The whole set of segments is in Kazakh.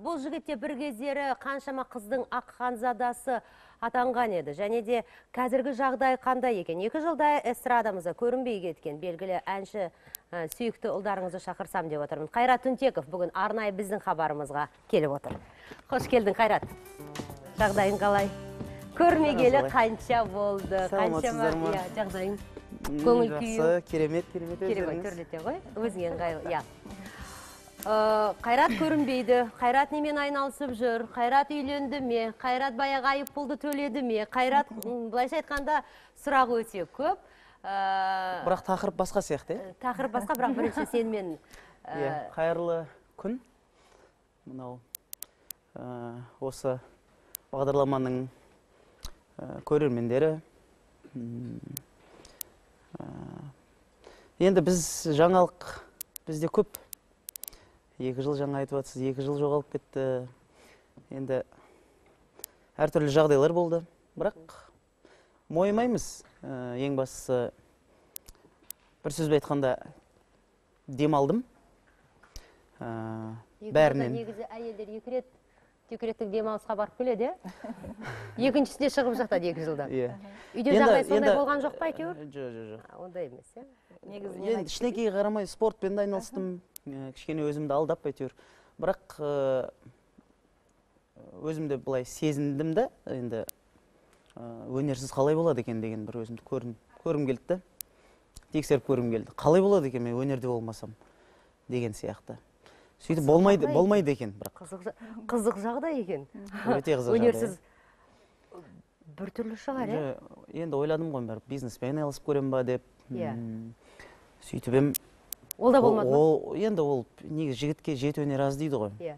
Бұл жігітте бір кездері қаншама қыздың ақ ханзадасы атанған еді. Және де қазіргі жағдай қандай екен? 2 жылдай эстрадамызда көрінбей кеткен белгілі әнші сүйікті ұлдарыңызды шақырсам деп отырмын. Қайрат Түнтеков бүгін арнайы біздің хабарымызға келіп отыр. Қош келдің, Қайрат. Жағдайың қалай? Көрмегелі қанша болды? Қаншама, иә, жағдайың, көңіл күйің? Жақсы, керемет, керемет өздеріңіз. Керемет, төрлете ғой. Өзіңе ыңғайлы, иә. Қайрат көрінбейді, Қайрат немен айналысып жүр, Қайрат үйленді ме, Қайрат баяғы айыппұлды төледі ме, Қайрат, былайша айтқанда, сұрақ өте көп. Бірақ тақырып басқа сияқты, е? Тақырып басқа, бірақ бірінші сенімен. Иә, қайырлы күн. Мынау осы бағдарламаның көрермендері. Енді біз жаңалық бізде көп. 2 жыл жаңа айтып жатсыз, 2 жыл жоғалып кетті. Енді әртүрлі жағдайлар болды. Бірақ мойымаймыз. Ең бастысы, бір сөзбен айтқанда, демалдым. Бәрінен. Негізі әйелдер 2 рет декреттік демалысқа барып келеді, иә? Екіншісіне шығып жатады 2 жылдан. Иә. Үйде жағдай сондай болған жоқ па әйтеуір? Жоқ, жоқ, жоқ. Ондай емес, иә? Енді ештеңеге қарамай спортпен де айналыстым. Кішкене өзімді алдап әйтеуір. Бірақ өзімді былай сезіндім де, енді өнерсіз қалай болады екен деген бір өзімді көргім келді де. Тексеріп көргім келді. Қалай болады екен мен өнерде болмасам деген сияқты. Сөйтіп болмайды, болмайды екен бірақ. Қызық жағдай екен. Өте қызық жағдай. Өнерсіз біртүрлі шығар, иә? Енді ойладым ғой, бір бизнеспен айналысып көрем ба деп. Иә. Сөйтіп ем. Ол да болмады ма? Енді ол негізі жігітке жеті өнер аз дейді ғой. Иә.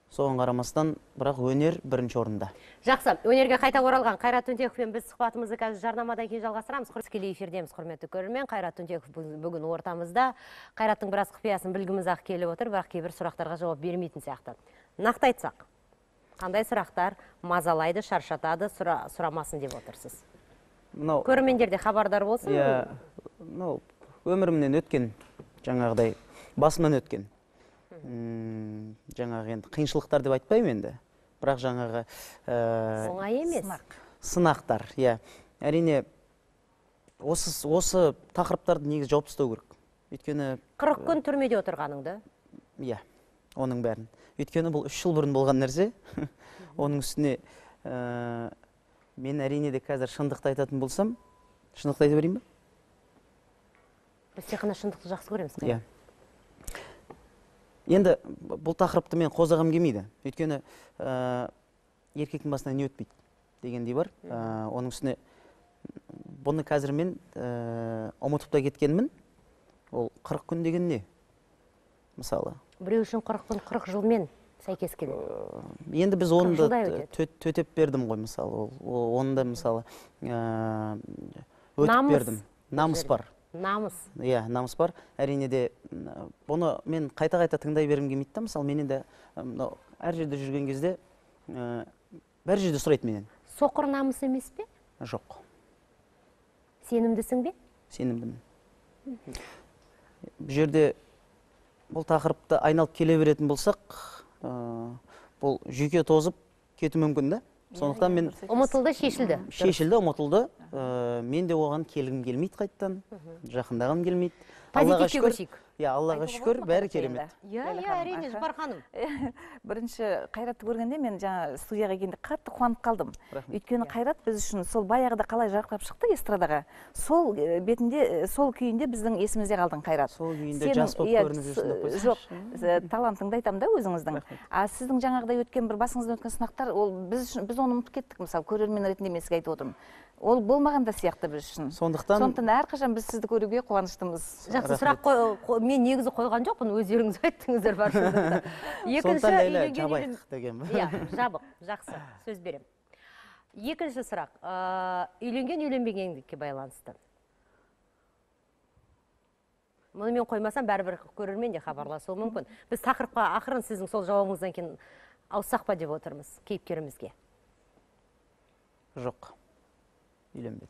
Соған қарамастан, бірақ өнер бірінші орында. Жақсы, өнерге қайта оралған Қайрат Түнтековпен біз сұхбатымызды қазір жарнамадан кейін жалғастырамыз. Тікелей эфирдеміз, құрметті көрермен. Қайрат Түнтеков бүгін ортамызда. Қайраттың біраз құпиясын білгіміз ақ келіп отыр, бірақ кейбір сұрақтарға жауап бермейтін сияқты. Нақты айтсақ, қандай сұрақтар мазалайды, шаршатады, сұрамасын деп отырсыз? Мынау көрермендер де хабардар болсын. Иә, мынау өмірімнен өткен, жаңағыдай басымнан өткен. Жаңағы енді қиыншылықтар деп айтпаймын енді, бірақ жаңағы оңай емес. Сынақтар, иә. Әрине, осы тақырыптарды негізі жауып тастау керек. Өйткені 40 күн түрмеде отырғаныңды? Иә, оның бәрін. Өйткені бұл 3 жыл бұрын болған нәрсе. Оның үстіне мен әрине де қазір шындықты айтатын болсам, шындықты айта берейін бе? Біз тек қана шындықты жақсы көреміз. Иә. Енді бұл тақырыпты мен қозғағым келмейді. Өйткені еркектің басына не өтпейді дегендей бар. Оның үстіне бұны қазір мен ұмытып та кеткенмін. Ол 40 күн деген не? Мысалы. Біреу үшін 40 күн 40 жылмен сәйкес келеді. Енді біз оны да төтеп бердім ғой, мысалы. Оны да, мысалы, өтіп бердім. Намыс бар. Намыс. Иә, намыс бар. Әрине де бұны мен қайта-қайта тыңдай бергім келмейді да, мысалы, мен енді әр жерде жүрген кезде бәр жерде сұрайды менен. Соқыр намыс емес пе? Жоқ. Сенімдісің бе? Сенімдімін. Бұл жерде бұл тақырыпты айналып келе беретін болсақ, бұл жүйке тозып кетуі мүмкін да. Сондықтан мен ұмытылды, шешілді. Шешілді, ұмытылды. Мен де оған келгім келмейді қайттан, жақындағым келмейді. Позитивке көшейік. Иә, Аллаға шүкір, бәрі керемет. Иә, иә, әрине, Жұпар ханым. Бірінші Қайратты көргенде мен жаңа студияға келгенде қатты қуанып қалдым. Өйткені Қайрат біз үшін сол баяғыда қалай жарқырап шықты эстрадаға, сол бетінде, сол күйінде біздің есімізде қалдың, Қайрат. Сол күйінде жас болып көрініп жүрсің деп қойсаңшы. Жоқ, талантыңды айтамын да өзіңіздің. А сіздің жаңағыдай өткен бір басыңыздан өткен сынақтар, ол біз үшін, біз оны ұмытып кеттік, мысалы, көрермен ретінде мен сізге айтып отырмын. Ол болмаған да сияқты біз үшін. Сондықтан әрқашан біз сізді көруге қуаныштымыз. Жақсы сұрақ мен негізі қойған жоқпын, өздеріңіз айттыңыздар бар шындықты. Екінші жабайық деген. Иә, жабық, жақсы, сөз беремін. Екінші сұрақ, үйленген үйленбегендікке байланысты. Мұны мен қоймасам, бәрібір көрермен де хабарласуы мүмкін. Біз тақырыпқа ақырын сіздің сол жауабыңыздан кейін ауыссақ па деп отырмыз кейіпкерімізге. Жоқ. Үйленбедім.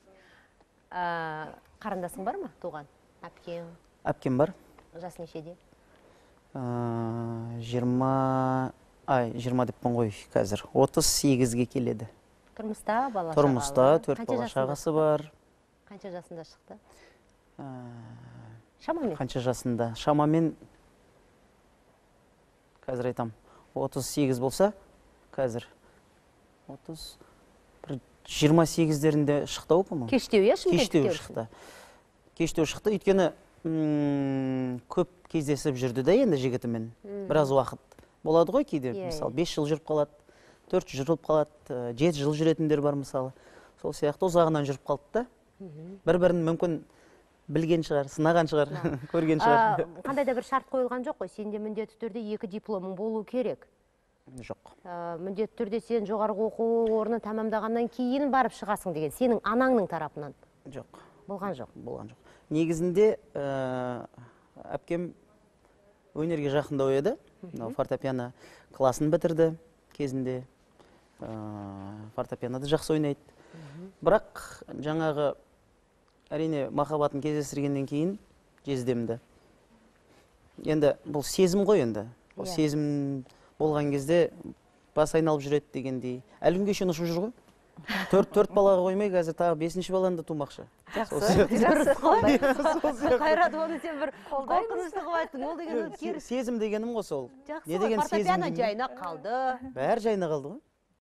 Қарындасың бар ма, туған? Әпкең? Әпкем бар. Жасы нешеде? 24 Ай, 20 деппін ғой қазір. 38-ге келеді. Тұрмыста, бала шағалы. Тұрмыста, 4 бала шағасы бар. Қанша жасында шықты? Шамамен. Қанша жасында? Шамамен, қазір айтам, 38 болса, қазір 30, бір 28-дерінде шықты ау, по-моему. Кештеу, иә, Шымкентте? Кештеу шықты. Кештеу шықты, өйткені көп кездесіп жүрді да енді жігітімен. Біраз уақыт болады ғой кейде, мысалы, 5 жыл жүріп қалады, 4 жыл жүріп қалады, 7 жыл жүретіндер бар мысалы. Сол сияқты ұзағынан жүріп қалды да. Бір-бірін мүмкін білген шығар, сынаған шығар, көрген шығар. Қандай да бір шарт қойылған жоқ қой, сенде міндетті түрде 2 дипломың болу керек. Жоқ. Міндетті түрде сен жоғарғы оқу орнын тәмамдағаннан кейін барып шығасың деген, сенің анаңның тарапынан. Жоқ. Болған жоқ. Болған жоқ. Негізінде әпкем өнерге жақындау еді. Мынау фортепиано класын бітірді кезінде. Фортепианоды жақсы ойнайды. Бірақ жаңағы әрине махаббатын кездестіргеннен кейін жездемді. Енді бұл сезім ғой енді. Бұл сезім болған кезде бас айналып жүреді дегендей. Әлі күнге шейін ұшып жүр ғой. 4 балаға қоймай қазір тағы 5-ші баланы да тумақшы. Жақсы. Дұрыс қой. Қайрат, оны сен бір қорқынышты қылып айттың. Ол деген сезім дегенім ғой сол. Жақсы ғой, фортепиано жайына қалды. Бәрі жайына қалды ғой.